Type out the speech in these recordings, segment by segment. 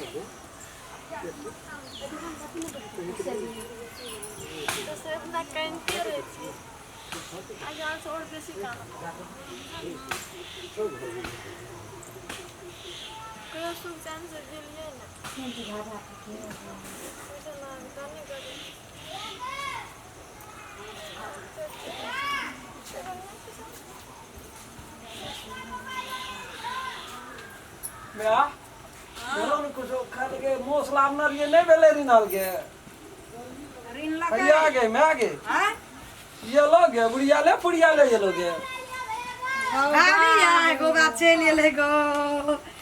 तऽ से अपना कानिते रहै छी आइ अहाँसँ आओर बेसी कानब कहियो सुख चैनसँ जिलियै ने काने करी। म्या बोलो ने कुछो खान के मोस लामना रहिए नहीं भेलै रिनाल के। ऋण लगे। भैया गे मैं गे। हैं? ये लोग गे बुढ़िया ले फुड़िया ले ये लोग गे। भाभी आ गोगा चलि एलै गो।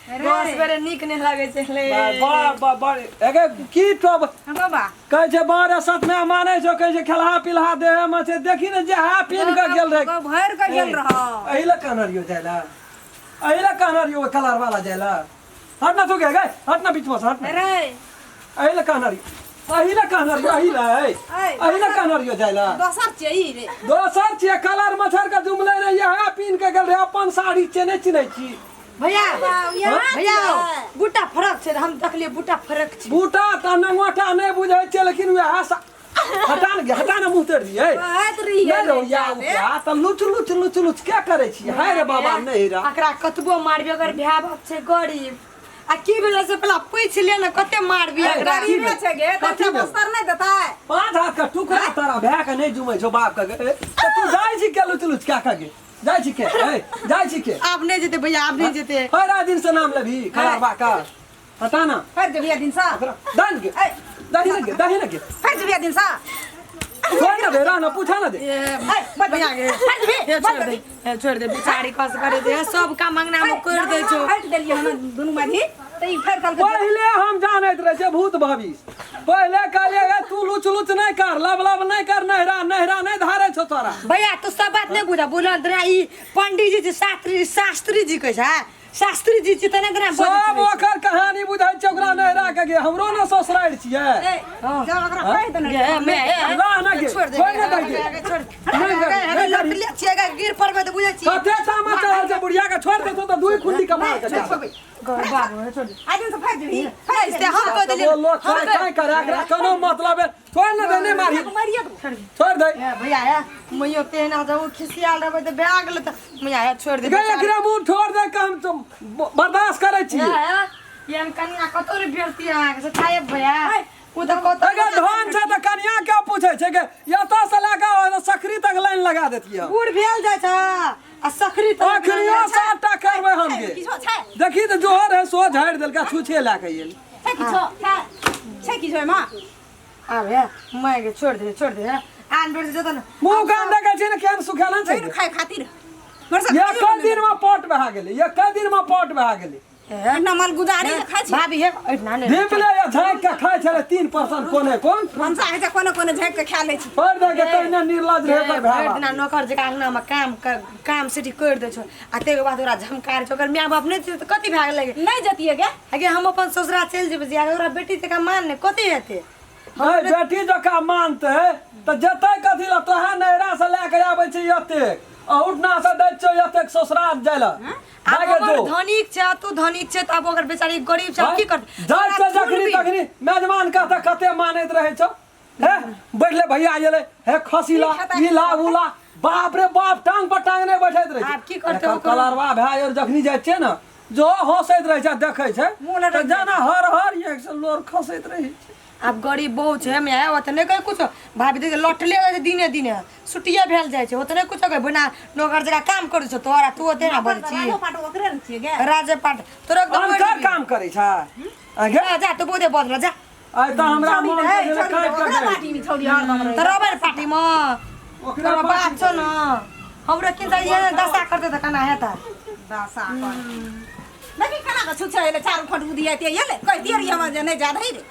बस बड़े नीक नहि लगै छै ले। बा बा बा एगे की टब बाबा कहै छै बारह सात में मानै छौ, कहै छै खेलहा पिलहा देह में छै, देखी ने जे हा पीन के गेल रहे। भरि के गेल रह। एहि लए कहने रहियो जाय लए, एहि लए कहने रहियो ओहि कलर वाला जाय लए। हट ना तू गे, गे हट ना बीच में से हट ना। रे एहि लए कहने रहियो, एहि लए कहने रहियो, एहि लए, एहि लए कहने रहियो जाय लए। दोसर छियै ई रे। दोसर छियै कलर मच्छर के जुमले ने इएह पीन के गेल रहे, अपन साड़ी छियै नहि चिन्है छी। भैया भैया बूटा फरक छै, हम देखलियै बूटा फरक छै। बूटा तऽ नंगोटा नहि बुझै छियै, लेकिन वएह हटा ने गे, हटा ने मुँह तोड़ि दियै। कहैत रहियै नहि रौ या उठा तऽ लुच लुच लुच लुच क्या करै छी? हाय रे बाबा नहि रा। एकरा कतबो मारबी अगर भाय बाप छै गरीब, आ की भेलै से पहला पूछि ले ने कते मारबी एकरा। गरीबे छै गे तऽ कथी भेल? बस्तर नहि देतै। 5 हाथ के टुकड़ा तारा भाय के नहि जुमै छौ बाप के गे। तऽ तू जाइ छी के लुच लुच क्या के गे? जाइ छी के? ए, जाइ छी के? आब नहि जेतै भैया, आब नहि जेतै। हर दिन से नाम लेबही खराबा का हटा ना। फरि जेबिया दिन सा। दान के दाही ना के दाही ना के फरि जेबिया दिन सा। छोड़ ना दे रहना पूछा ना दे। भैया गे छोड़ दे, छोड़ दे बेचारी कस करे दे, सब काम अंगना में कर दे छौ। हट देलियै हम दुनू माझी त ई फरि कल के। पहले हम जानैत रहे छै भूत भविष्य, पहले कहलियै गे तू लुच लुच नहीं कर, लब लब नहीं कर, नहरा नहरा नहीं धारे छौ तोरा। भैया तू सब बात नहीं बुझा, बोल ना ई पंडित जी शास्त्री शास्त्री जी कहै छै, शास्त्री जी छी तने तना सब ओकर कहानी बुझै छै ओकरा नहरा के गे, हमरो ने ससुरारि छियै। जा ओकरा कहि दे ने। रह ना गे, छोड़ दे, छोड़ ना दे गे। छोड़ दे, लटले छियै गे, गिर पड़बै तऽ बुझै छी। कते तामा चढ़ल छै बुढ़िया के, छोड़ देतौ तऽ दुई खुंडी कमाल के जा। बाबू छोड़ दे। आइ दिन से फरि जेबही। से हम कह देलियै। वो लोग काय काय करे, एकरा कोनो मतलब है। छोड़ ना दे, नहीं मारी। मारिए दे। छोड़ दे। भैया हे मैयो तेना जब खिसियाल रहबै तऽ भए गेलै तऽ मैया हे छोड़ दे। गे एकरे मुंह छोड़ दे के हम तुम बर्दाश्त करै छी। एहन कनिया कतौ नहि भेटती अहाँके से खायब भैया। ओ तऽ कतौ अगर धन छै तऽ कनिया के पूछै छै के एतऽ से लए कऽ सकरी तक लाइन लगा देतियै। बूढ़ भेल जाइ छै आ सकरी तक अखनियो 7टा करबै हम गे। किछो छै? देखी तऽ जोहर है सो झाड़ि देलकै, छुछे लए कऽ गेल। छै किछो? छै छै किछो एहिमे? आब हे मैं के छोड़ दे, छोड़ दे आन बेर जेतौ ने। मुँह कान देखै छी ने केहन सुखेल छै। खाय खातिर एक दिन में पट भए गेलै, एक दिन में पट भए गेलै। एहिना मालगुजारी के खाइ छी। भाभी हे एहिना नहि ढिपले या झाँकि के खाइ छलै 3% कोने कोन। भनसा होइ छै कोने कोने झाँकि के खा लै छी। छोड़ दे के तहिना निर्लज रहै ओकर भाय भरि बाप। दिना नौकर जकाँ अंगना में काम सीढ़ी करि दै छौ आ ताहिके बाद ओकरा झमकार छौ। ओकर माय बाप नहि छै तऽ कथी भए गेलै? नहि जतियै गे। आगे हम अपन ससुरा चलि जेबै जे ओकरा बेटी जकाँ मान नहि कथी हेतै? नहि बेटी जकाँ मानतै तऽ जेतै कथी लए? तोहे नैहरा से लए के आबै छी एतेक, अहुठना से दै छियौ एतेक ससुराल जाइ लए। आब हमर धनिक छै, तू धनिक छै तऽ आब ओकर बेचारी गरीब छै, की करतै? जाइ छै जखनी तखनी मेजबान कहतै कते मानैत रहै छौ। हे बैठले भैया एलै, हे खसी ला ई ला उ ला, बाप रे बाप टांग पर टांग नहि बैठैत रहै छै। आब की करतै ओकरो? कलरवा भए गेल जखनी जाइ छियै ने जो हँसैत रहै छै देखै छै तऽ जेना हर हर एक से लोर खसैत रहै छै। आब गरीब बहुत छै हम ओते नहि कहै कुछो। भाभी देख लटले रहै छै दिने दिने सुटिये भेल जाइ छै, ओते नहि कुछो कहै, बिना नौकर जकाँ काम करै छौ तोरा, तू ओते ना बजै छी। राजो पाट ओकरे ने छियै गे। राजे पाट तोरा एकदम अनकर मरि काम करै छै। आगे? जा, जा, तू बहुते बजल जा। आइ तऽ हमरा मन के जे काटि कऽ ओकरा जाइ। पार्टी में छौड़ी हरदम रहै। तऽ रहबै ने पार्टी मे? ओकरा तोरा बाप छौ ने, हमरो किन तऽ ये दशा करतै तऽ केना हेतै? दशा करतै। देखी केना कऽ छुच्छा एलै, चारू खट उधियाइते एलै। कहितियै रहियै हमरा जे नहि जा दही रे।